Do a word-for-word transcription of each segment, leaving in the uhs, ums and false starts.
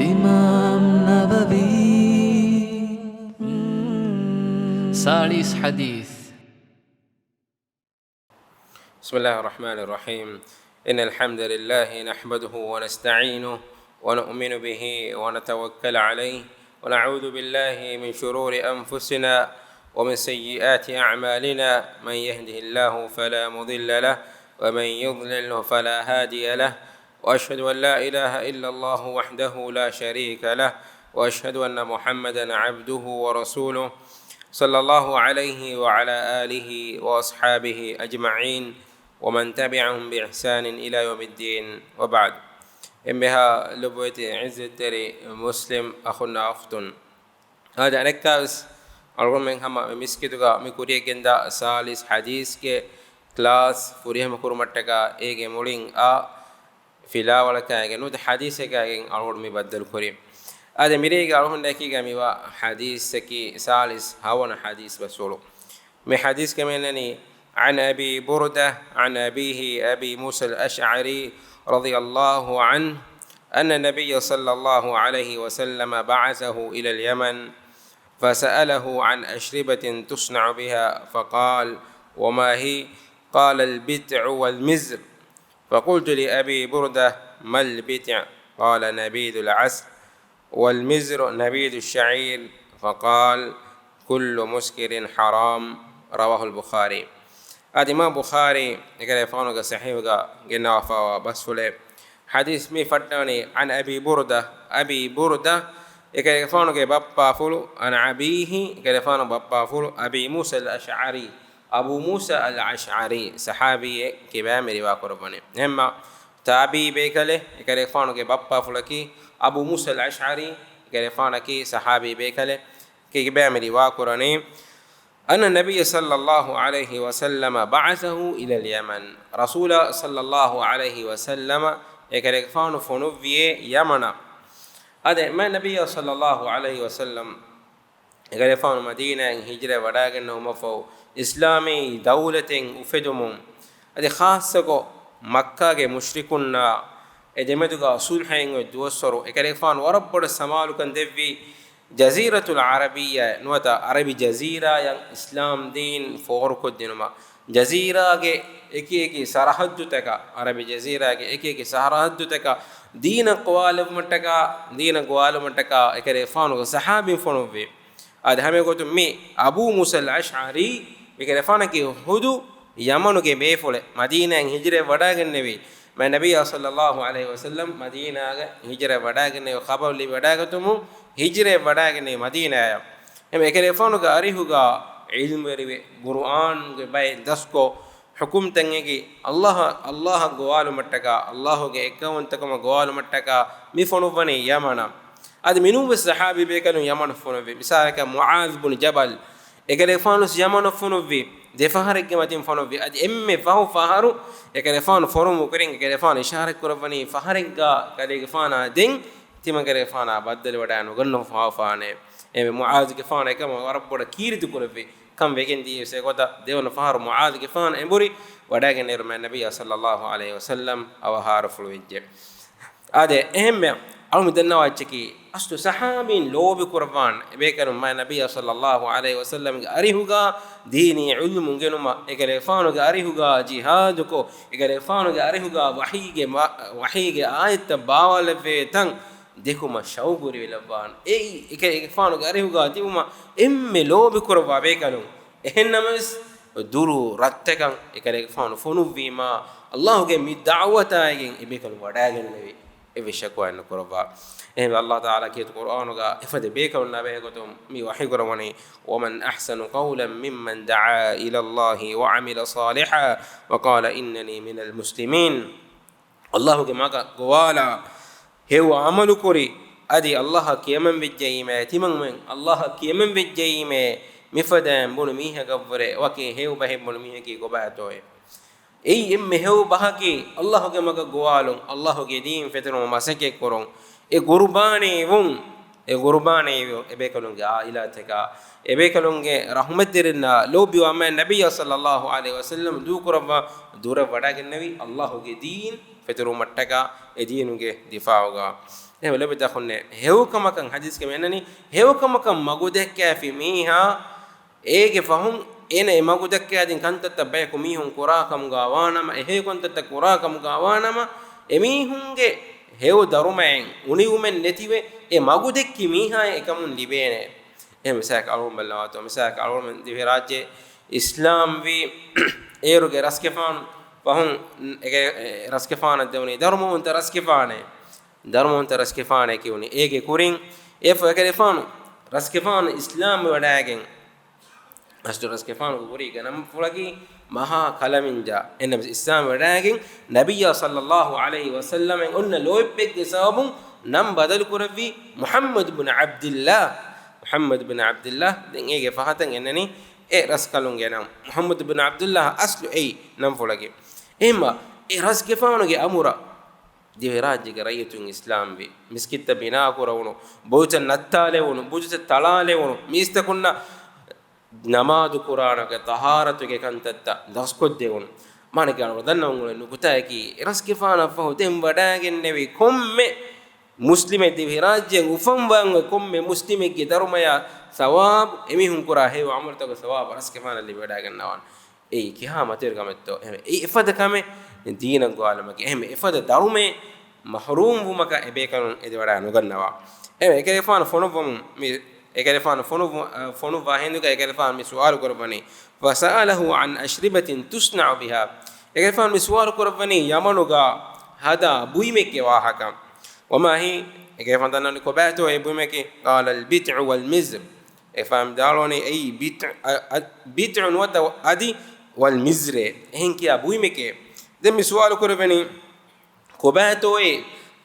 އިމާމް ނަވަވީ. ސާޅީސް ޙަދީޘް. بسم الله الرحمن الرحيم. إن الحمد لله نحمده ونستعينه ونؤمن به ونتوكل عليه ونعوذ بالله من شرور أنفسنا ومن سيئات أعمالنا. من يهده الله فلا مضل له ومن يضلله فلا هادي له. وأشهد أن لا إله إلا الله وحده لا شريك له. وأشهد أن محمدا عبده ورسوله. صلى الله عليه وعلى آله وأصحابه أجمعين. ومن تبعهم بإحسان إلى يوم الدين. وبعد. އެންމެހާ ލޮބުވެތި ޢިއްޒަތްތެރި މުސްލިމް އަޚުންނާ އުޚްތުން. އާދެ، އަނެއްކާވެސް އަޅުގަނޑުމެން ހަމަ މި މިސްކިތުގަ މި ކުރިޔަށްގެންދާ ސާޅީސް ޙަދީޘްގެ ކްލާސް ފުރިހަމަ ކުރުމަށްޓަކާ އޭގެ މުޅިން އާ ފިލާވަޅަކާއިގެން ނުވަތަ ޙަދީޘެއްގައިގެން އަޅުގަނޑު މި ބައްދަލުކުރީ. އާދެ، މިރޭގެ އަޅުގަނޑަކީގަ މިވާ ޙަދީޘަކީ ސާޅީސް ހަވަނަ ޙަދީޘް ބަސްފުޅު. މި ޙަދީޘްގެ މިންނަނީ، عن أبي بردة عن أبيه أبي موسى الأشعري رضي الله عنه أن النبي صلى الله عليه وسلم بعثه إلى اليمن فسأله عن أشربة تصنع بها فقال: وما هي؟ قال: البتع والمزر. فقلت لأبي بردة: ما البتع؟ قال: نبيذ العسل، والمزر نبيذ الشعير، فقال: كل مسكر حرام. رواه البخاري. އާދެ، އިމާމް ބުޚާރީ އެކަލޭގެފާނުގެ ޞަޙީޙުގަ ގެންނަވާފައިވާ ބަސްފުޅެއް. ޙަދީޘް މި ފައްޓަވަނީ عن أبي بردة، އަބީ ބުރުދަ އެކަލޭގެފާނުގެ ބައްޕާފުޅު، عن أبيه އެކަލޭގެފާނު ބައްޕާފުޅު، أبي موسى الأشعري، އަބޫ މޫސާ އަލް އަޝްޢަރީ ޞަޙާބީއެއް ކިބާ މި ރިވާ ކުރައްވަނީ. އެހެންމަ ތާބިޢީ ބޭކަލެއް، އެކަލޭގެފާނުގެ ބައްޕާފުޅަކީ އަބޫ މޫސާ އަލް އަޝްޢަރީ، އެކަލޭގެފާނަކީ ޞަޙާބީ ބޭކަލެއް، ކިބާ މި ރިވާ ކުރަނީ. أن النبي صلى الله عليه وسلم بعثه إلى اليمن. ރަސޫލާ ޞައްލައްލާހު ޢަލައިހި ވަސައްލަމަ އެކަލޭގެފާނު ފޮނުއްވިޔޭ ޔަމަނަށް. އާދެ، މާތް ނަބިއްޔާ ޞައްލައްލާހު ޢަލައިހި ވަސައްލަމް އެކަލޭގެފާނު މަދީނާއިން ހިޖްރަ ވަޑައިގެންނެވުމަށްފަހު، އިސްލާމީ ދައުލަތެއް އުފެދުމުން، އަދި ޚާއްޞަކޮށް މައްކާގެ މުޝްރިކުންނާ އެ ދެމެދުގަ ޞުލްޙައިން އޮތް ދުވަސްވަރު، އެކަލޭގެފާނު ވަރަށް ބޮޑަށް ސަމާލުކަން ދެއްވި ޖަޒީރަތުލް ޢަރަބިއްޔާ ނުވަތަ ޢަރަބި ޖަޒީރާއަށް އިސްލާމް ދީން ފޯރުކޮށްދިނުމަށް. ޖަޒީރާގެ އެކި އެކި ސަރަޙައްދުތަކަށް، ޢަރަބި ޖަޒީރާގެ އެކި އެކި ސަރަޙައްދުތަކަށް ދީނަށް ގޮވާލެއްވުމަށްޓަކާ، ދީނަށް ގޮވާލުމަށްޓަކާ އެކަލޭގެފާނުގެ ޞަޙާބީން ފޮނުއްވި. އާދެ، ހަމައެގޮތުން މި އަބޫ މޫސަލް އަޝްޢަރީ އެކަލޭގެފާނަކީ ޚުދު ޔަމަނުގެ ބޭފުޅެއް، މަދީނާއިން ހިޖްރަވެ ވަޑައިގެންނެވި. މާތް ނަބިއްޔާ ޞައްލައްލާހު ޢަލައިހި ވަސައްލަމް މަދީނާގަ ހިޖްރަވެ ވަޑައިގެންނެވި، ޚަބަރު ލިބި ވަޑައިގަތުމުން ހިޖްރަވެ ވަޑައިގެންނެވި މަދީނާއަށް. އެހެން އެކަލޭގެފާނުގެ އަރިހުގަ ޢިލްމުވެރިވެ، ޤުރުއާންގެ ބައެއް ދަސްކޮށް، ޙުކުމްތައް އެނގި، ﷲ، ﷲއަށް ގޮވާލުމަށްޓަކާ، ﷲގެ އެއްކައުވަންތަކަމަށް ގޮވާލުމަށްޓަކާ މި ފޮނުއްވަނީ ޔަމަނަށް. އަދި މިނޫންވެސް ޞަޙާބީ ބޭކަލުން ޔަމަނަށް ފޮނުއްވި. މިސާލަކަށް މުޢާޛް ބުނު ޖަބަލް، އެކަލޭގެފާނުވެސް ޔަމަނަށް ފޮނުއްވި. ދެ ފަހަރެއްގެ މަތިން ފޮނުއްވި. އަދި އެންމެ ފަހު ފަހަރު އެކަލޭގެފާނު ފޮނުއްވުމުގެ ކުރިން އެކަލޭގެފާނު އިޝާރަތް ކުރައްވަނީ ފަހަރެއްގަ އެކަލޭގެފާނާ ދެން ތިމަން އެކަލޭގެފާނާ ބައްދަލުވެވަޑައި ނުގަންނަވާފާނެ. އެހެންވެ މުޢާޛުގެފާނު އެކަމަށް ވަރަށް ބޮޑަށް ކީރިތި ކުރެއްވި. ކަން ވެގެން ދިޔަސް އެގޮތަށް ދެވަނަ ފަހަރު މުޢާޛުގެފާނު އެނބުރި ވަޑައިގެންނެވި މާތް ނަބިއްޔާ ޞައްލައްލާހު ޢަލައިހި ވަސައްލަމް އަވަހާރަފުޅު ވެއްޖެ. އާދެ، އެހެންމެ އަޅު މި ދަންނަވާ އެއްޗަކީ، އަސްލު ޞަޙާބީން ލޯބި ކުރައްވާން އެބޭކަލުން މާތް ނަބިއްޔާ ޞައްލައްލާހު ޢަލައިހި ވަސައްލަމްގެ އަރިހުގަ ދީނީ ޢިލްމު އުނގެނުމަށް، އެކަލޭގެފާނުގެ އަރިހުގަ ޖިހާދުކޮށް، އެކަލޭގެފާނުގެ އަރިހުގަ ވަޙީގެ މަ-، ވަޙީގެ އާޔަތްތައް ބާވާލެއްވޭ ތަން ދެކުމަށް ޝައުގުވެރިވެލައްވާން. އެއީ، އެކަލޭގެފާނުގެ އަރިހުގަ ތިބުމަށް އެންމެ ލޯބި ކުރައްވާ ބޭކަލުން. އެހެންނަމަވެސް، ދުރު ރަށްތަކަށް އެކަލޭގެފާނު ފޮނުއްވީމާ، ﷲގެ މި ދަޢުވަތާއިގެން އެބޭކަލުން ވަޑައިގެންނެވި. އެއްވެސް ޝަކުވާއެއް ނުކުރައްވާ. އެހެންވެ، ﷲ ތަޢާލާ ކީރިތި ޤުރްއާނުގަ އެފަދަ ބޭކަލުންނާ ބެހޭގޮތުން މި ވަޙީ ކުރައްވަނީ، ومن أحسن قولا ممن دعا إلى الله وعمل صالحا وقال إنني من المسلمين. ﷲގެ މަގަށް ގޮވާލާ، ހެޔޮ ޢަމަލުކުރި، އަދި ﷲއަށް ކިޔަމަންވެއްޖައީމޭ، ތިމަންމެން ﷲއަށް ކިޔަމަންވެއްޖައީމޭ، މިފަދައިން ބުނު މީހަކަށްވުރެ ވަކި ހެޔޮ ބަހެއް ބުނު މީހަކީ ކޮބާތޯއޭ؟ އެއީ އެންމެ ހެޔޮ ބަހަކީ ﷲގެ މަގަށް ގޮވާލުން، ﷲގެ ދީން ފެތުރުމަށް މަސައްކަތްކުރުން، އެ ޤުރުބާނީވުން، އެ ޤުރުބާނީވުން، އެބޭކަލުންގެ ޢާއިލާތަކާ، އެބޭކަލުންގެ ރަޙުމަތްތެރިންނާ ލޯބިވާ މާތް ނަބިއްޔާ ޞައްލައްލާހު ޢަލައިހި ވަސައްލަމް ދޫކުރައްވާ ދުރަށް ވަޑައިގެންނެވި ﷲގެ ދީން ފެތުރުމަށްޓަކާ، އެ ދީނުގެ ދިފާޢުގަ. އެހެން ލޯބިތާ އަޚުންނޭ، ހެޔޮކަމަކަށް ޙަދީޘްގައި މި އަންނަނީ، ހެޔޮކަމަކަށް މަގުދެއްކާފި މީހާ، އޭގެ ފަހުން އޭނަ އެ މަގުދެއްކާދިން ކަންތައްތައް ބަޔަކު މީހުން ކުރާ ކަމުގަ ވާނަމަ، އެ ހެޔޮ ކަންތައްތައް ކުރާ ކަމުގަ ވާނަމަ، އެމީހުންގެ ހެޔޮ ދަރުމައިން އުނިވުމެއް ނެތިވެ، އެ މަގުދެއްކި މީހާއަށް އެކަމުން ލިބޭނެ. އެހެން މިސާލަކަށް އަޅުގަނޑު ބަލާވާތޯ، މިސާލަކަށް އަޅުގަނޑު ދިވެހިރާއްޖެ އިސްލާމްވީ އޭރުގެ ރަސްގެފާނު ފަހުން އެގެ، އެ، ރަސްގެފާނަށް ދެވުނީ ދަރުމަވަންތަ ރަސްގެފާނެއް. ދަރުމަވަންތަ ރަސްގެފާނޭ ކިޔުނީ. އޭގެ ކުރިން އެ ފަ-، އެކަލޭގެފާނު ރަސްގެފާނު އިސްލާމް ވެވަޑައިގެން، އަސްލު ރަސްގެފާނުގެ ކުރީގެ ނަންފުޅަކީ މަހާ ކަލަމިންޖާ. އެންނަމަސް އިސްލާމް ވެވަޑައިގެން ނަބިއްޔާ ޞައްލައްލާހު ޢަލައިހި ވަސައްލަމަށް އޮންނަ ލޯތްބެއްގެ ސަބަބުން ނަން ބަދަލު ކުރެއްވީ މުޙައްމަދު ބިން ޢަބްދިއްލާ. މުޙައްމަދު ބިން ޢަބްދިއްލާ. ދެން އޭގެ ފަހަތަށް އެންނަނީ އެ ރަސްކަލުންގެ ނަން. މުޙައްމަދު ބިން ޢަބްދިއްލާ އަސްލު އެއީ ނަންފުޅަކީ. އެހެންމަ އެ ރަސްގެފާނުގެ އަމުރަށް ދިވެހިރާއްޖޭގެ ރައްޔިތުން އިސްލާމްވި، މިސްކިތްތައް ބިނާކުރެވުނު، ބޮއްޗަށް ނައްތާލެވުނު، ބުޖުތައް ތަޅާލެވުނު، މީސްތަކުންނަށް ނަމާދު ކުރާނެ ތަހާރަތުގެ ކަންތައްތައް ދަސްކޮށްދެވުނު. މާނައަކީ އަޅުގަނޑު ދަންނަވަން އުޅޭ ނުކުތާއަކީ، އެ ރަސްގެފާނަށް ފަހު ދެން ވަޑައިގެންނެވި ކޮންމެ މުސްލިމެއް، ދިވެހިރާއްޖެއަށް އުފަންވާން އޮތް ކޮންމެ މުސްލިމެއްގެ ދަރުމަޔާ ސަވާބު އެމީހުން ކުރާ ހެޔޮ ޢަމަލުތަކުގެ ސަވާބު ރަސްގެފާނަށް ލިބިވަޑައިގަންނަވާނެ. އެއީ ކިހާ މަތިވެރި ކަމެއްތޯ؟ އެހެން އެއީ އެފަދަ ކަމެއް ދީނަށް ގޮވާލުމަކީ. އެހެން އެފަދަ ދަރުމައެއް މަޙްރޫމް ވުމަކަށް އެބޭކަލުން އެދިވަޑައި ނުގަންނަވާ. އެހެން އެކަލޭގެފާނު ފޮނުއްވަމުން މި، އެކަލޭގެފާނު ފޮނުއްވު-، އަ، ފޮނުއްވާ ހިނދުގަ އެކަލޭގެފާނު މި ސުވާލު ކުރައްވަނީ، فسأله عن أشربة تصنع بها. އެކަލޭގެފާނު މި ސުވާލު ކުރައްވަނީ ޔަމަނުގަ ހަދާ ބުއިމެއްގެ ވާހަކަ. وما هي؟ އެކަލޭގެފާނު ދަންނަވަނީ ކޮބާތޯ އެ ބުއިމަކީ؟ قال البتع والمزر. އެކަލޭގެފާނު ވިދާޅުވަނީ އެއީ ބިތްޢު، އަ، އަ، ބިތްޢު ނުވަތަ އަދި ވަލް މިޒްރޭ އެހެން ކިޔާ ބުއިމެކޭ. ދެން މި ސުވާލު ކުރެވެނީ، ކޮބާތޯއޭ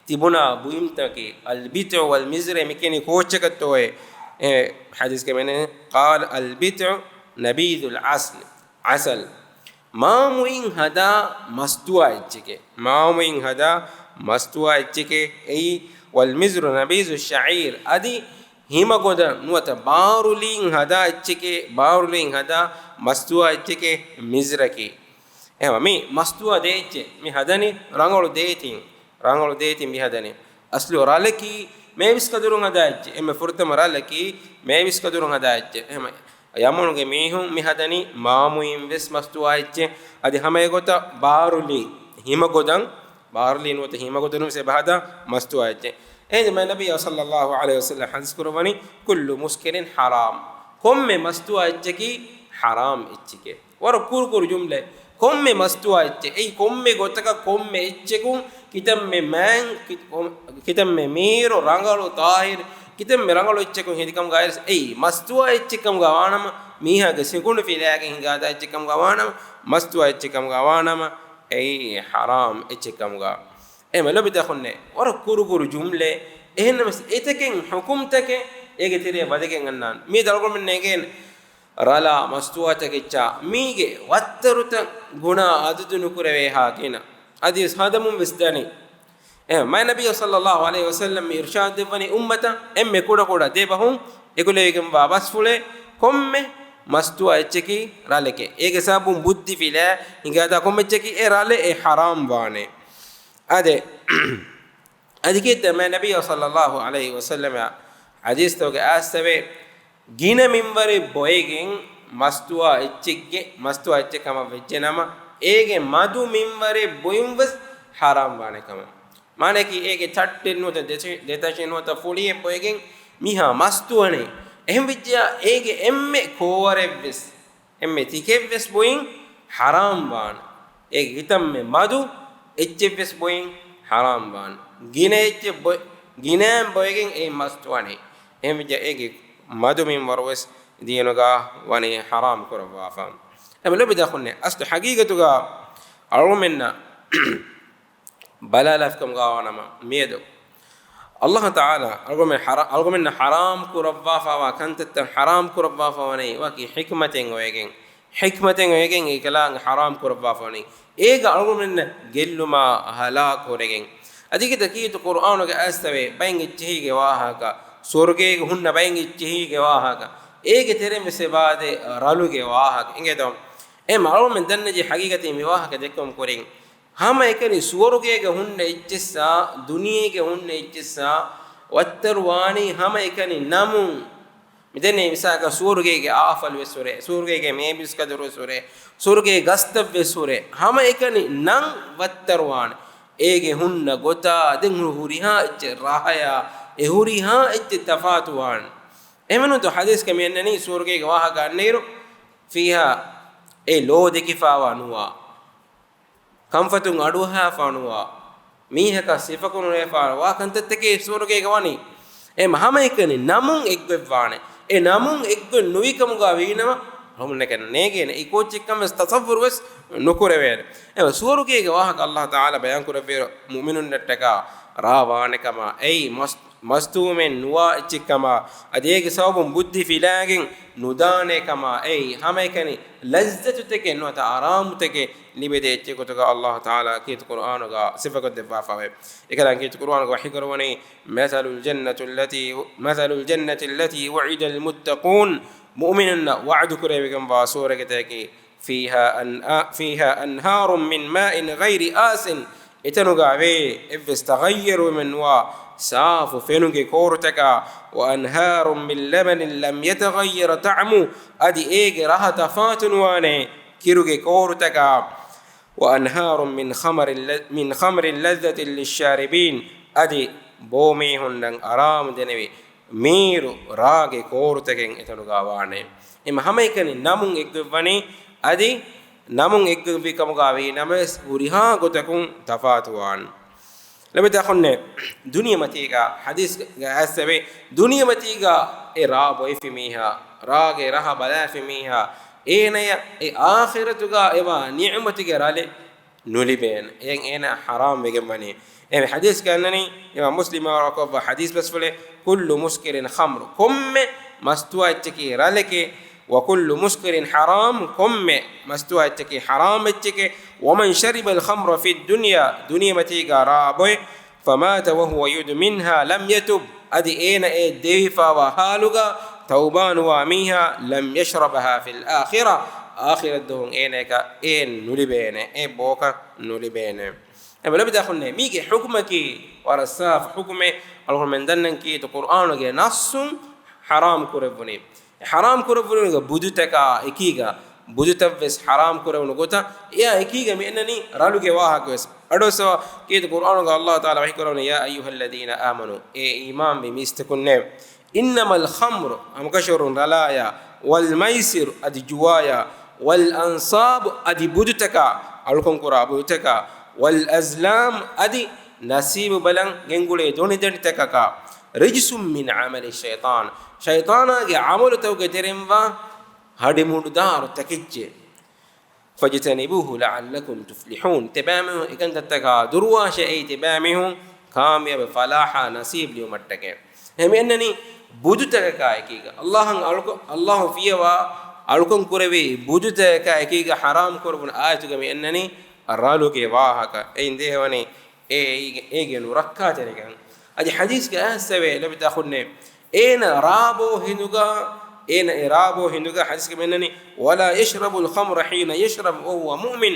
ތިބުނާ ބުއިމްތަކެއް؟ އަލް ބިތްޢު ވަލް މިޒްރޭ މި ކިޔަނީ ކޯއްޗަކަށްތޯއޭ؟ އެ ޙަދީޘްގައި މިއަންނަނީ، قال البتع نبيذ العسل، ޢަސަލް. މާމުއިން ހަދާ މަސްތުވާ އެއްޗެކޭ. މާމުއިން ހަދާ މަސްތުވާ އެއްޗެކޭ. އެއީ، والمزر نبيذ الشعير، އަދި ހިމަގޮދަށް ނުވަތަ ބާރުލީން ހަދާ އެއްޗެކޭ، ބާރުލީން ހަދާ މަސްތުވާ އެއްޗެކޭ މިޒްރަކީ. އެހެންވީމަ މި މަސްތުވާ ދޭއްޗެއް މި ހަދަނީ ރަނގަޅު ދޭތިން، ރަނގަޅު ދޭތިން މި ހަދަނީ. އަސްލު ރަލަކީ މޭވިސް ކަދުރުން ހަދާ އެއްޗެއް. އެންމެ ފުރަތަމަ ރަލަކީ މޭވިސް ކަދުރުން ހަދާ އެއްޗެއް. އެހެންވީމަ ޔަމަނުގެ މީހުން މި ހަދަނީ މާމުއިން ވެސް މަސްތުވާ އެއްޗެއް. އަދި ހަމައެގޮތަށް ބާރުލީ ހިމަގޮދަން، ބާރުލީ ނުވަތަ ހިމަގޮދަން ވެސް އެބަ ހަދާ މަސްތުވާ އެއްޗެއް. އެހެންވީމަ ނަބިއްޔާ ޞައްލައްލާހު ޢަލައިހި ވަސައްލަމަ ޙަދީޘް ކުރައްވަނީ، كل مسكر حرام. ކޮންމެ މަސްތުވާ އެއްޗަކީ ޙަރާމް އެއްޗެކޭ. ވަރަށް ކުރު ކުރު ޖުމްލައެއް. ކޮންމެ މަސްތުވާ އެއްޗެއް، އެއީ ކޮންމެ ގޮތަކަށް ކޮންމެ އެއްޗަކުން ކިތަންމެ މާތް، ކި-، ކޮން-، ކިތަންމެ މީރު، ރަނގަޅު، ޠާހިރު، ކިތަންމެ ރަނގަޅު އެއްޗަކުން ހެދި ކަމުގައި ވެސް އެއީ މަސްތުވާ އެއްޗެއް ކަމުގަ ވާނަމަ، މީހާގެ ސިކުނޑި ފިލާގެން ހިނގާދާ އެއްޗެއް ކަމުގަ ވާނަމަ، މަސްތުވާ އެއްޗެއް ކަމުގަ ވާނަމަ، އެއީ ޙަރާމް އެއްޗެއް ކަމުގަ. އެހެންވީމަ ލޯބިތާ އަޚުންނޭ، ވަރަށް ކުރު ކުރު ޖުމްލައެއް. އެހެންނަމަވެސް އެތަކެއް ޙުކުމްތަކެއް އޭގެ ތެރެއަށް ވަދެގެން އަންނާނެ. މިއަދު އަޅުގަނޑުމެން ނޭނގޭނެ ރަލާ މަސްތުވާތަކެއްޗާ މީގެ ވައްތަރުތައް ގުނާ އަދަދު ނުކުރެވޭހާ ގިނަ. އަދިވެސް ހަދަމުން ވެސް ދަނީ. އެ މާތް ނަބިއްޔާ ޞައްލައްލާހު ޢަލައިހި ވަސައްލަމަ އިރުޝާދު ދެއްވަނީ އުއްމަތަށް އެންމެ ކުޑަ ކުޑަ ދެބަހުން އެކުލެވިގެންވާ ބަސްފުޅެއް، ކޮންމެ މަސްތުވާ އެއްޗަކީ ރަލެކޭ. އޭގެ ސަބަބުން ބުއްދި ފިލާ ހިނގާދާ ކޮންމެ އެއްޗަކީ އެ ރަލެއް އެ ޙަރާމް ވާނެ. އާދެ، އަދި ކީއްތަ މާތް ނަބިއްޔާ ޞައްލައްލާހު ޢަލައިހި ވަސައްލަމަ ޙަދީޘްތަކުގެ އައިސްތަވެ ގިނަ މިންވަރެއް ބޮއެގެން މަސްތުވާ އެއްޗެއްގެ، މަސްތުވާ އެއްޗެއް ކަމަށް ވެއްޖެ ނަމަ، އޭގެ މަދު މިންވަރެއް ބުއިން ވެސް ޙަރާމް ވާނެ ކަމަށް. މާނައަކީ އޭގެ ޗައްޓެއް ނުވަތަ ދެތަށި-، ދެތަށެއް ނުވަތަ ފުޅިއެއް ބޮއެގެން މީހާ މަސްތުވަނީ. އެހެން ވެއްޖެޔާ އޭގެ އެންމެ ކޯވަރެއް ވެސް، އެންމެ ތިކެއް ވެސް ބުއިން ޙަރާމް ވާނެ. އޭގެ ކިތަންމެ މަދު އެއްޗެއް ވެސް ބުއިން ޙަރާމް ވާނެ. ގިނަ އެއްޗެއް ބޮ-، ގިނައިން ބޮއެގެން އެއީ މަސްތުވަނީ. އެހެން ވެއްޖެ އޭގެ މަދު މިންވަރު ވެސް ދީނުގަ ވަނީ ޙަރާމް ކުރައްވާފަ. އެހެންވީމަ ލޯބިތާ އަޚުންނޭ، އަސްލު ޙަޤީޤަތުގަ އަޅުމެންނަށް ބަލާލާފިކަމުގަ ވާނަމަ، މިއަދު ﷲ ތަޢާލާ އަޅުގަމެ ޙަރާ-، އަޅުގަމެންނަށް ޙަރާމް ކުރައްވާފައިވާ ކަންތައްތައް ޙަރާމް ކުރައްވާފަވަނީ ވަކި ޙިކްމަތެއް އޮވެގެން، ޙިކްމަތެއް އޮވެގެން އެކަލާނގެ ޙަރާމް ކުރައްވާފަވަނީ. އޭގަ އަޅުގަމެންނަށް ގެއްލުމާ ހަލާކު ކުރެގެން. އަދި ކިތަ ކީތު ޤުރްއާނުގެ އައިސްތަވެ ބައެއް އެއްޗެހީގެ ވާހަކަ، ސުވަރުގޭގެ ހުންނަ ބައެއް އެއްޗެހީގެ ވާހަކަ، އޭގެ ތެރެއިން ވެސް އެބާދެ ރަލުގެ ވާހަކަ އިނގޭތޯ؟ އެހެން އަޅުގަމެން ދަންނަންޖެހޭ ޙަޤީޤަތީ މި ވާހަކަ ދެއްކުމުގެ ކުރިން ހަމައެކަނި ސުވަރުގޭގަ ހުންނަ އެއްޗިއްސާ، ދުނިޔޭގަ ހުންނަ އެއްޗިއްސާ ވައްތަރު ވާނީ ހަމައެކަނި ނަމުން. މިދެންނެވި މިސާލަކަށް ސުވަރުގޭގެ އާފަލު ވެސް ހުރޭ، ސުވަރުގޭގެ މޭބިސް ކަދުރު ވެސް ހުރޭ، ސުވަރުގޭ ގަސްތައް ވެސް ހުރޭ، ހަމައެކަނި ނަން ވައްތަރު ވާނެ. އޭގެ ހުންނަ ގޮތާ، ދެން ހުރިހާ އެއްޗެއް ރަހަޔާ، އެ ހުރިހާ އެއްޗެއް ތަފާތު ވާނެ. އެހެންވެ ނުވަތަ ޙަދީޘްގަ މި އަންނަނީ ސުވަރުގޭގެ ވާހަކަ އަންނައިރު، ފީހާ، އެ ލޯ ދެކިފާވާ ނުވާ، ކަންފަތުން އަޑުއަހާފާ ނުވާ، މީހަކަށް ސިފަކުރުން ނުވެފާ ނުވާ ކަންތައްތަކެއް ސުވަރުގޭގަ ވަނީ. އެ ހަމައެކަނި ނަމުން އެއްގޮތް ވާނެ. އެ ނަމުން އެއްގޮތް ނުވިކަމުގަ ވީނަމަ، އަޅުގަނޑަކަށް ނޭގޭނެ. އެ ކޯއްޗެއްކަން ވެސް ތަޞައްވުރު ވެސް ނުކުރެވޭނެ. އެ ސުވަރުގޭގެ ވާހަކަ ﷲ ތަޢާލާ ބަޔާން ކުރެއްވިއިރު، މުއުމިނުންނަށްޓަކާ ރާ ވާނެ ކަމާ، އެއީ މަސް މަސްތުވުމެއް ނުވާ އެއްޗެއްކަމާ، އަދި އޭގެ ސަބަބުން ބުއްދި ފިލާގެން ނުދާނޭ ކަމާ، އެއީ ހަމައެކަނި ލައްޒަތުތަކެއް ނުވަތަ އަރާމުތަކެއް ލިބިދޭ އެއްޗެއް ގޮތުގަ ﷲ ތަޢާލާ ކީރިތި ޤުރްއާނުގަ ސިފަކޮށްދެއްވާފަވޭ. އެކަލާނގެ ކީރިތި ޤުރްއާނުގަ ވަޙީކުރައްވަނީ، "مثل الجنة التي، مثل الجنة التي وعد المتقون." މުއުމިނުންނަށް ވަޢުދު ކުރެވިގެންވާ ސުވަރުގެތަކަކީ، فيها أن-، فيها أنهار من ماء غير آسن، އެތަނުގަ ވޭ އެއްވެސް ތަޣައްޔަރުވުމެއް ނުވާ ސާފު ފެނުގެ ކޯރުތަކާ، وأنهار من لبن لم يتغير طعمه، އަދި އޭގެ ރަހަ ތަފާތުނުވާނެ ކިރުގެ ކޯރުތަކާ، وأنهار من خمر ل-، من خمر لذة للشاربين، އަދި ބޯމީހުންނަށް އަރާމު ދެނެވި މީރު ރާގެ ކޯރުތަކެއް އެތަނުގަ ވާނެ. އެމަ ހަމައެކަނި ނަމުން އެއްގޮތްވަނީ، އަދި ނަމުން އެއްގޮތްވި ކަމުގަ ވީ ނަމަވެސް ހުރިހާ ގޮތަކުން ތަފާތުވާން. ލޮބުވެތި އަޚުންނޭ، ދުނިޔެމަތީގަ ޙަދީޘްގަ އައިސްފަވޭ، ދުނިޔެމަތީގަ އެ ރާ ބޮއެފި މީހާ، ރާގެ ރަހަ ބަލާފި މީހާ، އޭނަޔަށް އެ އާޚިރަތުގަ އެވާ ނިޢުމަތުގެ ރަލެއް ނުލިބޭނެ. އެހެން އޭނަ ޙަރާމް ވެގެން ވަނީ. އެ ޙަދީޘްގަ އަންނަނީ، އިމާމް މުސްލިމް ރިވާޔަތްކޮށްފަ ޙަދީޘް ބަސްފުޅެއް، كل مسكر خمر، ކޮންމެ މަސްތުވާ އެއްޗަކީ ރަލެކޭ، وكل مسكر حرام، ކޮންމެ މަސްތުވާ އެއްޗަކީ ޙަރާމް އެއްޗެކޭ، ومن شرب الخمر في الدنيا، ދުނިޔެމަތީގަ ރާ ބޮއެ، فمات وهو يدمنها لم يتب، އަދި އޭނަ އެ ދެވިފަވާ ޙާލުގަ ތައުބާނުވާ މީހާ، لم يشربها في الآخرة، އާޚިރަތް ދުވަހު އޭނަޔަކަށް އެ ނުލިބޭނެ، އެ ބޯކަށް ނުލިބޭނެ. އެ ލޮބުވެތި އަޚުންނޭ، މީގެ ޙުކުމަކީ ވަރަށް ސާފު ޙުކުމެއް. އަޅުގަނޑުމެން ދަންނަން ކީރިތި ޤުރްއާނުގެ ނައްޞުން ޙަރާމް ކުރެއްވުނީ. ޙަރާމް ކުރެއްވުނީގެ ބުދުތަކާ އެކީގަ، ބުދުތައްވެސް ޙަރާމް ކުރެވުނު ގޮތަށް، އެއާ އެކީގަ މި އަންނަނީ ރަލުގެ ވާހަކަވެސް. އަޑުއައްސަވާ ކީރިތި ޤުރްއާނުގަ ﷲ ތަޢާލާ ވަޙީކުރައްވަނީ، يا أيها الذين آمنوا، އޭ އީމާންވި މީސްތަކުންނޭ، إنما الخمر، ހަމަކަށަވަރުން ރަލާޔާ، والميسر، އަދި ޖުވާޔާ، والأنصاب، އަދި ބުދުތަކާ، އަޅުކަންކުރާ ބުދުތަކާ، والأزلام، އަދި ނަސީބު ބަލަން ގެންގުޅޭ ދޮނިދަނޑިތަކަކާ، رجس من عمل الشيطان، ޝައިޠާނާގެ ޢަމަލުތަކުގެ ތެރެއިންވާ ހަޑިމޫޑުދާރު ތަކެއްޗެއް. فاجتنبوه لعلكم تفلحون، ތިބާމީހުން އެކަންތައްތަކާ ދުރުވާށޭ، އެއީ ތިބާމީހުން ކާމިޔާބު ފަލާޙާ ނަސީބު ލިބުމަށްޓަކައި. އެހެން މި އަންނަނީ ބުދުތަކަކާ އެކީގަ، ﷲ އަށް އަޅުކަ-، ﷲ ފިޔަވާ އަޅުކަން ކުރެވޭ ބުދުތަކަކާ އެކީގަ ޙަރާމް ކުރެވުނު އާޔަތުގަ މި އަންނަނީ ރަލުގެ ވާހަކަ. އެއިން ދޭހަވަނީ އޭ، އޭގެ، އޭގެ ނުރައްކާތެރިކަން. އަދި ޙަދީޘްގަ އައިސްފަވޭ ލޮބުވެތި އަޚުންނޭ، އޭނަ ރާބޯ ހިނދުގަ، އޭނަ އެ ރާބޯ ހިނދުގަ ޙަދީޘްގަ މި އަންނަނީ، ولا يشرب الخمر حين يشرب وهو مؤمن،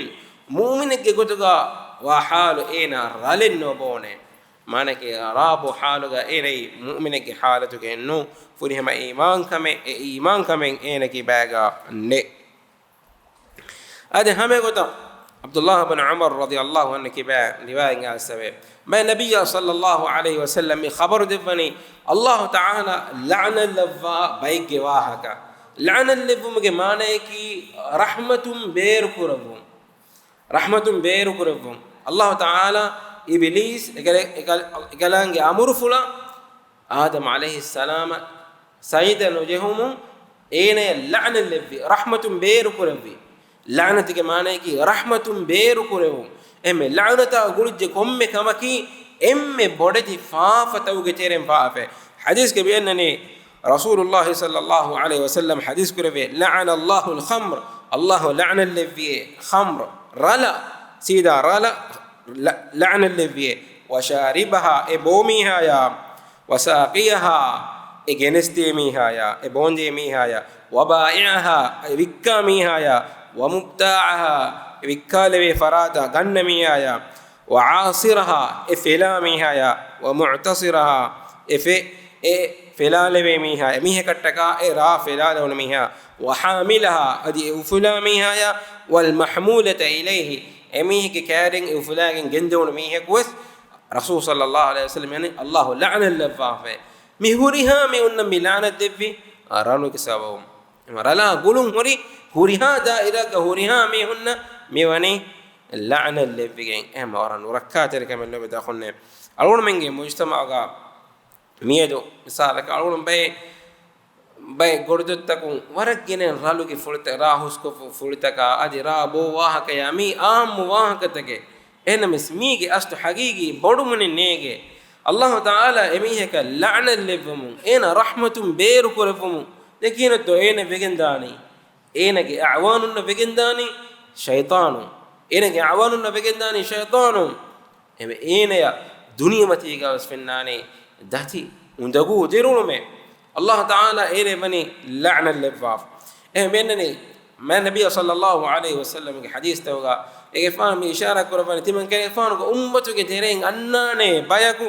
މުއުމިނެއްގެ ގޮތުގަ ވާ ޙާލު އޭނަ ރަލެއް ނޯބޯނެ. މާނައަކީ ރާބޯ ޙާލުގަ އޭނައީ މުއުމިނެއްގެ ޙާލަތުގައެއްނޫ، ފުރިހަމަ އީމާންކަމެއް، އެ އީމާންކަމެއް އޭނަ ކިބާގަ ނެތް. އަދި ހަމައެގޮތަށް ޢަބްދުﷲ ބިން ޢުމަރު ރަޟިޔަﷲ ޢަންހު ކިބާ ރިވާޔަތް އައިސްފަވޭ، މާތް ނަބިއްޔާ ޞައްލަﷲ ޢަލައިހި ވަސައްލަމް މި ޚަބަރު ދެއްވަނީ، ﷲ ތަޢާލާ ލަޢުނަތް ލައްވާ ބައެއްގެ ވާހަކަ. ލަޢުނަތް ލެއްވުމުގެ މާނައަކީ ރަޙްމަތުން ބޭރުކުރެއްވުން. ރަޙްމަތުން ބޭރުކުރެއްވުން. ﷲ ތަޢާލާ އިބިލީސް އެކަލ-، އެކަލ-، އެކަލާނގެ އަމުރުފުޅަށް އާދަމް ޢަލައިހިއްސަލާމަށް ސަޖިދަ ނުޖެހުމުން އޭނަޔަށް ލަޢުނަތް ލެއްވި، ރަޙްމަތުން ބޭރުކުރެއްވި. ލަޢުނަތުގެ މާނައަކީ ރަޙްމަތުން ބޭރުކުރެވުން. އެހެންމެ ލަޢުނަތާ ގުޅިއްޖެ ކޮންމެ ކަމަކީ އެންމެ ބޮޑެތި ފާފަތަކުގެ ތެރެއިން ފާފައެއް. ޙަދީޘްގަ މި އަންނަނީ، ރަސޫލުﷲ ޞައްލަﷲ ޢަލައިހި ވަސައްލަމް ޙަދީޘް ކުރެއްވި، لعن الله الخمر، ﷲ ލަޢުނަތް ލެއްވިއޭ، ޚަމްރު، ރަލަ، ސީދާ ރަލަ، ލަ-، ލަޢުނަތް ލެއްވިއޭ، وشاربها، އެ ބޯމީހާޔާ، وساقيها، އެ ގެނެސްދޭ މީހާޔާ، އެ ބޯންދޭ މީހާޔާ، وبائعها، އެ ވިއްކާ މީހާޔާ، ومبتاعها، ވިއްކާލެވޭ ފަރާތަށް ގަންނަ މީހާޔާ، ވަޢާޞިރަހާ، އެ ފެލާ މީހާޔާ، ވަމުޢްތަޞިރަހާ، އެ ފެ-، އެ ފެލާލެވޭ މީހާ، އެމީހަކަށްޓަކާ އެ ރާ ފެލާލެވުނު މީހާ، ވަޙާމިލަހާ، އަދި އެ އުފުލާ މީހާޔާ، ވަލްމަޙްމޫލަތަ އިލައިހި، އެމީހެއްގެ ކައިރިން އެ އުފުލާގެން ގެންދެވުނު މީހަކުވެސް، ރަސޫލު ޞައްލައްލާހު ޢަލައިހި ވަސައްލަމް އަން ﷲ ލަޢުނަތް ލައްވާފައި. މި ހުރިހާ މީހުންނަށް މި ލަޢުނަތް ދެއްވީ ރަނުގެ ސަބަބުން. ރަލާ ގުޅުން ހުރި ހުރިހާ ދާއިރާގަ ހުރިހާ މީހުންނަށް މިވަނީ ލަޢުނަތް ލެއްވިގެން. އެހެން ވަރަށް ނުރައްކާތެރިކަމެއް ލޯބިވާ އަޚުންނޭ. އަޅުގަނޑުމެންގެ މުޖްތަމަޢުގަ މިއަދު މިސާލަކަށް އަޅުގަނޑު ބައެއް، ބައެއް ގޮޑުދޮށްތަކުން ވަރަށް ގިނަ ރަލުގެ ފުޅުތައް، ރާ ހުސްކޮށްފަ ފުޅުތަކާ އަދި ރާ ބޯ ވާހަކަޔާ މީ އާއްމު ވާހަކަތަކެއް. އެހެންނަމަވެސް މީގެ އަސްލު ޙަޤީޤީ ބޮޑުމަނެއް ނޭނގޭ. ﷲ ތަޢާލާ އެމީހަކަށް ލަޢުނަތް ލެއްވުމުން، އޭނާ ރަޙްމަތުން ބޭރުކުރެއްވުމުން ދެކީނަތޯ އޭނަ ވެގެންދާނީ؟ އޭނަގެ އަޢުވާނުންނަށް ވެގެންދާނީ ޝައިޠާނު. އޭނަގެ އަޢުވާނުންނަށް ވެގެންދާނީ ޝައިޠާނު. އެމެ އޭނަޔަށް ދުނިޔެމަތީގަވެސް ފެންނާނީ ދަތި އުނދަގޫ ދިރިއުޅުމެއް. ﷲ ތަޢާލާ އޭނަ ވަނީ ލަޢުނަތް ލެއްވާފަ. އެހެން މިއަންނަނީ މާތް ނަބިއްޔާ ޞައްލައްލާހު ޢަލައިހި ވަސައްލަމްގެ ޙަދީޘްތަކުގަ އެގެފާނު މި އިޝާރާތް ކުރައްވަނީ ތިމަން ކަލޭގެފާނުގެ އުއްމަތުގެ ތެރެއިން އަންނާނޭ ބަޔަކު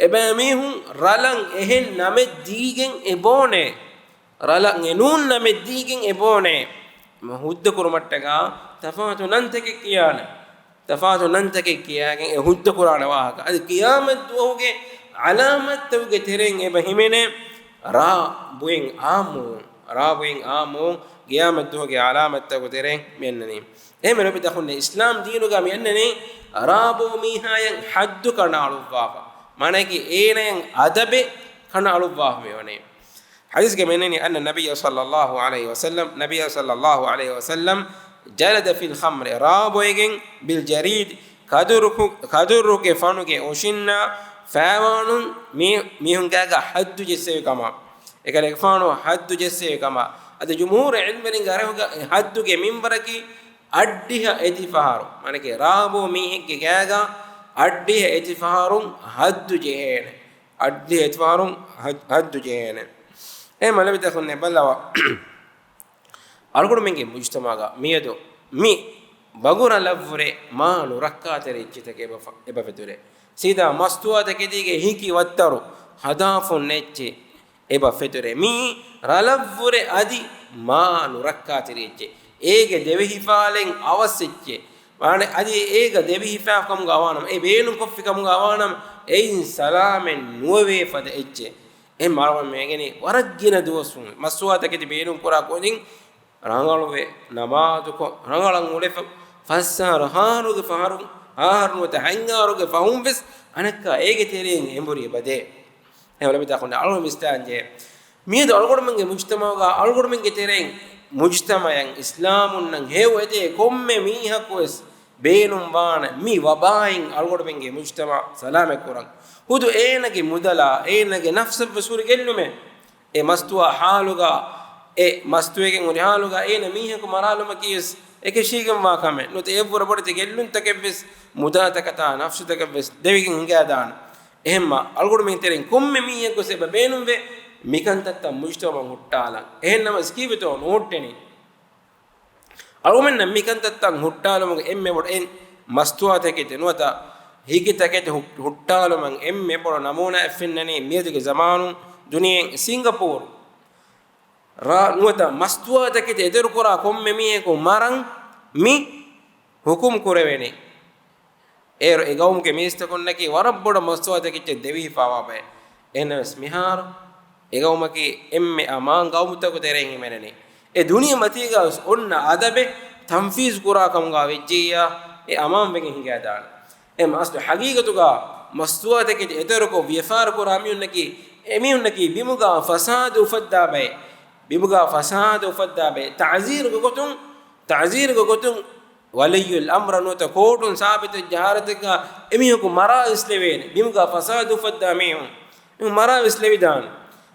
އެބައިމީހުން ރަލަށް އެހެން ނަމެއް ދީގެން އެބޯނޭ. ރަލަށް އެނޫން ނަމެއް ދީގެން އެބޯނޭ. ހުއްދަ ކުރުމަށްޓަކާ ތަފާތު ނަންތަކެއް ކިޔާނެ. ތަފާތު ނަންތަކެއް ކިޔާގެން އެ ހުއްދަ ކުރާނެ ވާހަކަ. އަދި ޤިޔާމަތް ދުވަހުގެ ޢަލާމަތްތަކުގެ ތެރެއިން އެބަ ހިމެނޭ ރާ ބުއިން އާއްމުވުން. ރާ ބުއިން އާއްމުވުން ޤިޔާމަތް ދުވަހުގެ ޢަލާމަތްތަކުގެ ތެރެއިން މިއަންނަނީ. އެހެން ލޯބިވާ އަޚުންނޭ، އިސްލާމް ދީނުގަ މިއަންނަނީ ރާ ބޯ މީހާޔަށް ޙައްދު ކަނޑައަޅުއްވާފަ. މާނައަކީ އޭނަޔަށް އަދަބެއް ކަނޑައަޅުއްވާފަ މިވަނީ. ޙަދީޘްގަ މިއަންނަނީ، أن النبي صلى الله عليه وسلم، ނަބިއްޔާ ޞައްލައްލާހު ޢަލައިހި ވަސައްލަމް، جلد في الخمر، ރާ ބޮއެގެން، بالجريد، ކަދުރުކު-، ކަދުރުގެ ފަނުގެ އޮށިންނާ ފައިވާނުން މީ-، މީހުން ގާގަ ޙައްދު ޖެއްސެވި ކަމަށް. އެކަލޭގެފާނު ޙައްދު ޖެއްސެވި ކަމަށް. އަދި ޖުމްހޫރު ޢިލްމުވެރިންގެ އަރިހުގަ ޙައްދުގެ މިންވަރަކީ އަށްޑިހަ އެތި ފަހަރު. މާނައަކީ ރާ ބޯ މީހެއްގެ ގާގަ އަށްޑިހަ އެތި ފަހަރުން ޙައްދު ޖެހޭނެ. އަށްޑިހަ އެތި ފަހަރުން ޙައް-، ޙައްދު ޖެހޭނެ. އެ މަލެ ބިތަކުން ނެބަލަވާ. އަޅުގަނޑުމެންގެ މުޖްތަމަޢުގަ މިއަދު މި ބަގު ރަލަށްވުރެ މާ ނުރައްކާތެރި އެއްޗިތަކެއް އެބަ ފަ-، އެބަ ފެތުރޭ. ސީދާ މަސްތުވާތަކެތީގެ ހިކި ވައްތަރު ހަދާފުން އެއްޗެއް އެބަ ފެތުރޭ. މީ ރަލަށްވުރެ އަދި މާ ނުރައްކާތެރި އެއްޗެއް. އޭގެ ދެވިހިފާލެން އަވަސް އެއްޗެއް. މާނަ އަދި އޭގަ ދެވިހިފާ ކަމުގަ ވާނަމަ، އެ ބޭނުން ކޮށްފި ކަމުގަ ވާނަމަ، އެއިން ސަލާމަތް ނުވެވޭ ފަދަ އެއްޗެއް. އެ މާޅޮމެ މޭގެނީ ވަރަށް ގިނަ ދުވަސްވުން މަސްތުވާތަކެތި ބޭނުން ކުރާ ކުދިން ރަނގަޅުވެ، ނަމާދުކޮށް، ރަނގަޅަށް އުޅެފަ، ފަސް އަހަރު ހައަހަރުގެ ފަހަރު، ހައަހަރު ނުވަތަ ހަތް އަހަރުގެ ފަހުން ވެސް އަނެއްކާ އޭގެ ތެރެއިން އެނބުރި އެބަދޭ. އެ އުޅެމިތާ ކޮންނެ އަޅުގަނޑު މިސްތާންޖެ. މިއަދު އަޅުގަނޑުމެންގެ މުޖްތަމަޢުގަ އަޅުގަނޑުމެންގެ ތެރެއިން މުޖްތަމަޢަށް އިސްލާމުންނަށް ހެޔޮ އެދޭ ކޮންމެ މީހަކު ވެސް ބޭނުންވާނެ މި ވަބާއިން އަޅުގަނޑުމެންގެ މުޖްތަމަޢު ސަލާމަތް ކުރަން. ހުދު އޭނަގެ މުދަލާ، އޭނަގެ ނަފްސަށް ވެސް ހުރި ގެއްލުމެއް. އެ މަސްތުވާ ޙާލުގަ، އެ މަސްތުވެގެން ހުރި ޙާލުގަ އޭނަ މީހަކު މަރާލުމަކީ ވެސް އެކަށީގެންވާ ކަމެއް. ނުވަތަ އެއަށްވުރެ ބޮޑެތި ގެއްލުންތަކެއް ވެސް، މުދާތަކަތާ ނަފްސުތަކެއް ވެސް ދެވިގެން ހިނގައިދާނެ. އެހެންމަ އަޅުގަނޑުމެން ތެރެއިން ކޮންމެ މީހަކު ވެސް އެބަ ބޭނުންވޭ މިކަންތައްތައް މުޖްތަމަޢަށް ހުއްޓާލަން. އެހެންނަމަވެސް ކީއްވެތޯ ނުހުއްޓެނީ؟ އަޅުގަނޑުމެންނަށް މިކަންތައްތައް ހުއްޓާލުމުގެ އެންމެ ބޮޑު އެން މަސްތުވާތަކެތި ނުވަތަ ހިކިތަކެތި ހުއް-، ހުއްޓާލުމަށް އެންމެ ބޮޑު ނަމޫނާއެއް ފެންނަނީ މިއަދުގެ ޒަމާނުން ދުނިޔެއިން ސިންގަޕޫރު ރާ ނުވަތަ މަސްތުވާތަކެތި އެތެރެކުރާ ކޮންމެ މީހަކު މަރަން މި ހުކުމް ކުރެވެނީ. އޭރު އެ ގައުމުގެ މީސްތަކުންނަކީ ވަރަށް ބޮޑަށް މަސްތުވާތަކެއްޗެއް ދެވިހިފާވާ ބައެއް. އެހެންނަމަވެސް މިހާރު އެ ގައުމަކީ އެންމެ އަމާން ގައުމުތަކުގެ ތެރެއިން ހިމެނެނީ. އެ ދުނިޔެމަތީގަ ވެސް އޮންނަ އަދަބެއް ތަންފީޒު ކުރާ ކަމުގަ ވެއްޖިއްޔާ އެ އަމާން ވެގެން ހިނގައިދާނެ. އެ އަސްލު ޙަގީގަތުގަ މަސްތުވާތަކެތި އެތެރެކޮށް ވިޔަފާރި ކުރާ މީހުންނަކީ، އެ މީހުންނަކީ ބިމުގަ ފަސާދަ އުފައްދާ ބައެއް. ބިމުގަ ފަސާދަ އުފައްދާ ބައެއް. ތަޢުޒީރުގެ ގޮތުން، ތަޢުޒީރުގެ ގޮތުން ވަލިއްޔުލް އަމްރަށް ނުވަތަ ކޯޓުން ސާބިތުވެއްޖެ ހާލަތެއްގަ އެމީހަކު މަރާވެސް ލެވޭނެ. ބިމުގަ ފަސާދަ އުފައްދާ މީހުން، މީހުން މަރާވެސް ލެވިދާނެ.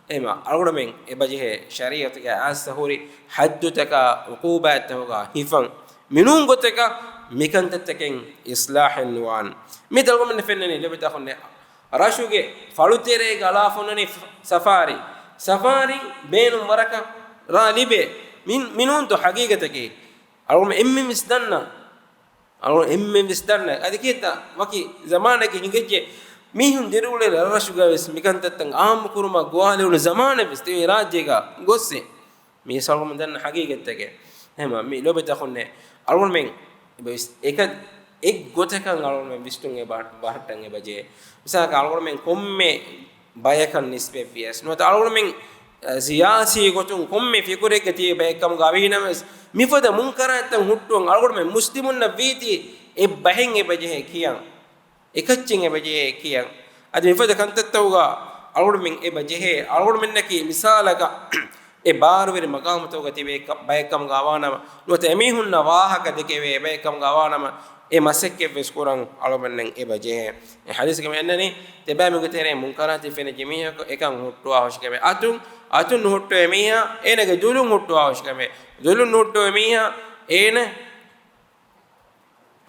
އެހެމަ އަޅުގަނޑުމެން އެބަޖެހޭ ޝަރީޢަތުގެ އައިސް ހުރި ޙައްދުތަކާ ޢުޤޫބާތްތަކުގަ ހިފަން. މިނޫން ގޮތަކަށް މިކަންތައްތަކެއް އިޞްލާޙެއް ނުވާން. މި ދަޅުގަމެން ފެންނަނީ ލެބިތާ ހުންނެ ރަށުގެ ފަޅުތެރޭގަ އަޅާފަ ހުންނަނީ ސަފާރީ. ސަފާރީ ބޭނުން ވަރަކަށް ރާ ލިބޭ. މި-، މިނޫންތޯ ޙަގީގަތަކީ؟ އަޅުގަނޑު އެންމެން ވެސް ދަންނަ. އަޅުގަނޑު އެންމެން ވެސް ދަންނަ. އަދި ކިއެއްތަ ވަކި ޒަމާނެއްގެ ހިނގައްޖެ، މީހުން ދިރިއުޅޭ ރަށްރަށުގަ ވެސް މިކަންތައްތައް އާއްމުކުރުމަށް ގޮވާލެވުނު ޒަމާނެއް ވެސް ތިބޭ ރާއްޖޭގަ ގޮއްސޭ. މީ އަޅުގަނޑު ދަންނަ ހަގީގަތްތަކެއް. އެހެމަ މި ލޯބިތަކުންނޭ އަޅުގަނޑުމެން އެކަ އެއްގޮތަކަށް އަޅުގަނޑުމެން ވިސްނުން އެބަ-، ބަހައްޓަން އެބަޖެހޭ. މިސާލަކަށް އަޅުގަނޑުމެން ކޮންމެ ބަޔަކަށް ނިސްބަތްވިޔަސް ނުވަތަ އަޅުގަނޑުމެން، އަ، ސިޔާސީ ގޮތުން ކޮންމެ ފިކުރެއްގަ ތިބި ބައެއްކަމުގަ ވީނަމަވެސް، މިފަދަ މުންކަރާތްތައް ހުއްޓުވަން އަޅުގަނޑުމެން މުސްލިމުންނަށް ވީތީ އެއްބަހެއް އެބަޖެހޭ ކިޔަން. އެކައްޗެއް އެބަޖެހޭ ކިޔަން. އަދި މިފަދަ ކަންތައްތަކުގަ އަޅުގަނޑުމެން އެބަޖެހޭ. އަޅުގަނޑުމެންނަކީ މިސާލަކަށް އެ ބާރުވެރި މަގާމުތަކުގަ ތިބޭ ކަ-، ބައެއްކަމުގަ ވާނަމަ، ނުވަތަ އެމީހުންނަށް ވާހަކަ ދެކެވޭ ބައެއްކަމުގަ ވާނަމަ، އެ މަސައްކަތްވެސް ކުރަން އަޅުގަނޑުމެން އެބަޖެހޭ. އެ ޙަދީޘްގަ މި އަންނަނީ، ތިބާމީހުންގެ ތެރެއިން މުންކަރާތެއް ފެނިއްޖެ މީހަކު އެކަން ހުއްޓުވާ ހުށިކަމެއް. އަތުން، އަތުން ނުހުއްޓުވޭ މީހާ، އޭނަގެ ދުލުން ހުއްޓުވާ ހުށިކަމެއް. ދުލުން ނުހުއްޓުވޭ މީހާ، އޭނަ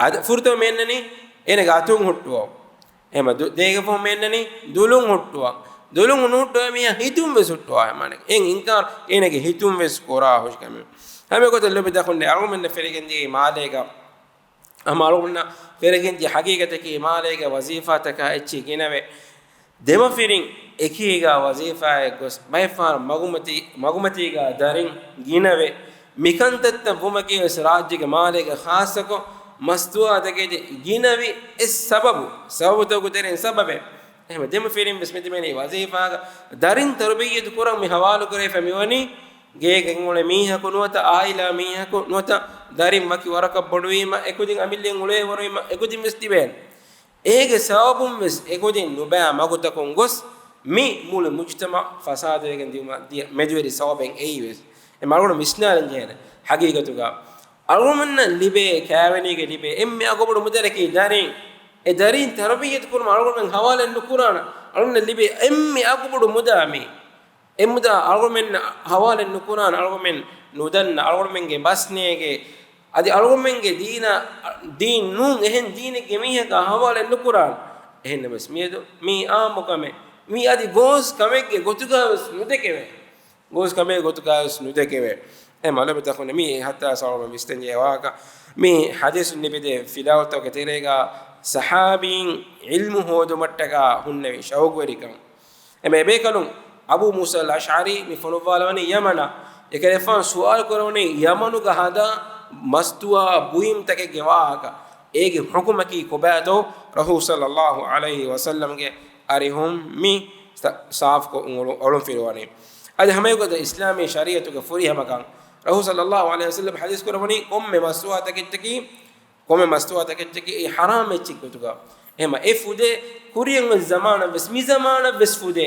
އަދި ފުރަތަމަ މި އަންނަނީ އޭނަގެ އަތުން ހުއްޓުވަން. އެހެމަ ދު-، ދޭގެ ފަހު މި އަންނަނީ ދުލުން ހުއްޓުވަން. ދުލުން ނުހުއްޓުވޭ މީހާ ހިތުން ވެސް ހުއްޓުވާ ހަމަނެ. އެން އިންކާރު އޭނަގެ ހިތުން ވެސް ކުރާ ހުށިކަމެއް. ހަމަ ގޮތަށް ލޯބިތަކުންނޭ އަޅުގަނޑުމެންނަށް ފެރިގެންދިޔަ މާލޭގަ، ހަމަ އަޅުގަނޑުމެންނަށް ފެރިގެންދިޔަ ހަގީގަތަކީ މާލޭގެ ވަޒީފާތަކާ އެއްޗެއް ގިނަވޭ. ދެމަފިރިން އެކީގަ ވަޒީފާއެއް ގޮސް، ބައެއްފަހަރު މަގުމަތީ-، މަގުމަތީގަ ދަރިން ގިނަވެ، މިކަންތައްތައް ވުމަކީ ވެސް ރާއްޖޭގެ މާލޭގެ ޚާއްޞަކޮށް މަސްތުވާތަކެތި ގިނަވި އެއް ސަބަބު، ސަބަބުތަކުގެ ތެރެއިން ސަބަބެއް. އެހެމަ ދެމަފިރިން ވެސް މިތިބެނީ ވަޒީފާގަ ދަރިން ތަރުބިއްޔަތު ކުރަން މި ހަވާލުކުރެވިފަ މިވަނީ ގޭގެ އުޅޭ މީހަކު ނުވަތަ އާއިލާ މީހަކު ނުވަތަ ދަރިން ވަކި ވަރަކަށް ބޮޑުވީމަ، އެކުދިން އަމިއްލައިން އުޅޭ ވަރުވީމަ، އެކުދިން ވެސް ތިބޭނެ. އޭގެ ސަބަބުން ވެސް އެކުދިން ނުބައި މަގުތަކުން ގޮސް، މި މުޅި މުޖްތަމަޢު ފަސާދަވެގެން ދިޔުމަށް ދިޔަ މެދުވެރި ސަބަބެއް އެއީ ވެސް. އެ މަގުން ވިސްނާލަން ޖެހޭނެ. ހަގީގަތުގަ އަޅުގަނޑުމެންނަށް ލިބޭ، ކައިވެނީގަ ލިބޭ އެންމެ އަގުބޮޑު މުދަލަކީ ދަރިން. އެ ދަރިން ތަރުބިއްޔަތު ކުރުމަށް އަޅުގަނޑުމެން ހަވާލެއް ނުކުރާނަ. އަޅުގަނޑުމެންނަށް ލިބޭ އެންމެ އަގުބޮޑު މުދާ މީ. އެ މުދާ އަޅުގަނޑުމެންނަށް ހަވާލެއް ނުކުރާނަ، އަޅުގަނޑުމެން ނުދަންނަ، އަޅުގަނޑުމެންގެ ބަސް ނޭގޭ، އަދި އަޅުގަނޑުމެންގެ ދީނާ، ދީން ނޫން އެހެން ދީނެއްގެ މީހަކާ ހަވާލެއް ނުކުރާނަ. އެހެންނަމަވެސް މިއަދު މީ އާއްމު ކަމެއް. މީ އަދި ގޯސް ކަމެއްގެ ގޮތުގަ ވެސް ނުދެކެވޭ. ގޯސް ކަމެއް ގޮތުގަ ވެސް ނުދެކެވޭ. އެ މަލަބިތަކުން މީ ހަތާ ސަވަބަށް ވިސްނަންޖެހޭ ވާހަކަ. މީ ޙަދީޘުން ލިބިދޭ ފިލާވަޅުތަކުގެ ތެރޭގަ ޞަޙާބީން ޢިލްމު ހޯދުމަށްޓަކާ ހުންނެވި ޝައުގުވެރިކަން. އެމެ އެބޭކަލުން އަބޫ މޫސާ އަލް އަޝްޢަރީ މި ފޮނުއްވާލަވަނީ ޔަމަނަށް. އެކަލޭފާން ސުވާލު ކުރަވަނީ ޔަމަނުގަ ހަދާ މަސްތުވާ ބުއިމްތަކެއްގެ ވާހަކަ. އޭގެ ޙުކުމަކީ ކޮބާތޯ؟ ރަސޫލު ޞައްލައްލާހު ޢަލައިހި ވަސައްލަމްގެ އަރިހުން މި ސާ-، ސާފުކޮށް އޮޅުން ފިލުވަނީ. އަދި ހަމައެގޮތަށް އިސްލާމީ ޝަރީޢަތުގެ ފުރިހަމަކަން ރަސޫލު ޞައްލައްލާހު ޢަލައިހި ވަސައްލަމް ޙަދީޘް ކުރަވަނީ ކޮންމެ މަސްތުވާތަކެއްޗަކީ ކޮންމެ މަސްތުވާތަކެއްޗަކީ އެ ޙަރާމް އެއްޗެއް ގޮތުގަ. އެހެމަ އެ ފުދޭ ކުރިއަށް އޮތް ޒަމާނަށް ވެސް މި ޒަމާނަށް ވެސް ފުދޭ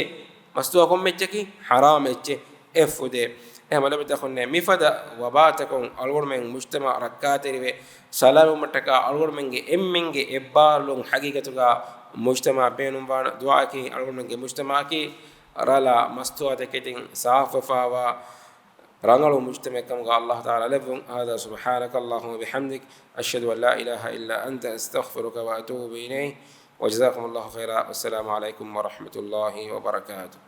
މަސްތުވާ ކޮންމެ އެއްޗަކީ ޙަރާމް އެއްޗެއް އެ ފުދޭ. އެހެމަ ލޯބިތަކުންނޭ މިފަދަ ވަބާތަކުން އަޅުގަނޑުމެން މުޖްތަމަޢު ރައްކާތެރިވެ ސަލާމަތްވުމަށްޓަކާ އަޅުގަނޑުމެންގެ އެންމެންގެ އެއްބާރުލުން ޙަޤީޤަތުގަ މުޖްތަމަޢަށް ބޭނުންވާނެ ދުޢާއަކީ އަޅުގަނޑުމެންގެ މުޖްތަމަޢަކީ ރަލާ މަސްތުވާތަކެތިން ސާފުވެފަވާ ރަނގަޅު މުޖްތަމަޢެއްކަމުގަ އައްލާހު ތަޢާލާ ލެއްވުން. هذا سبحانك اللهم وبحمدك، أشهد أن لا إله إلا أنت، أستغفرك وأتوب إليك، وجزاكم الله خيرا، والسلام عليكم ورحمة الله وبركاته.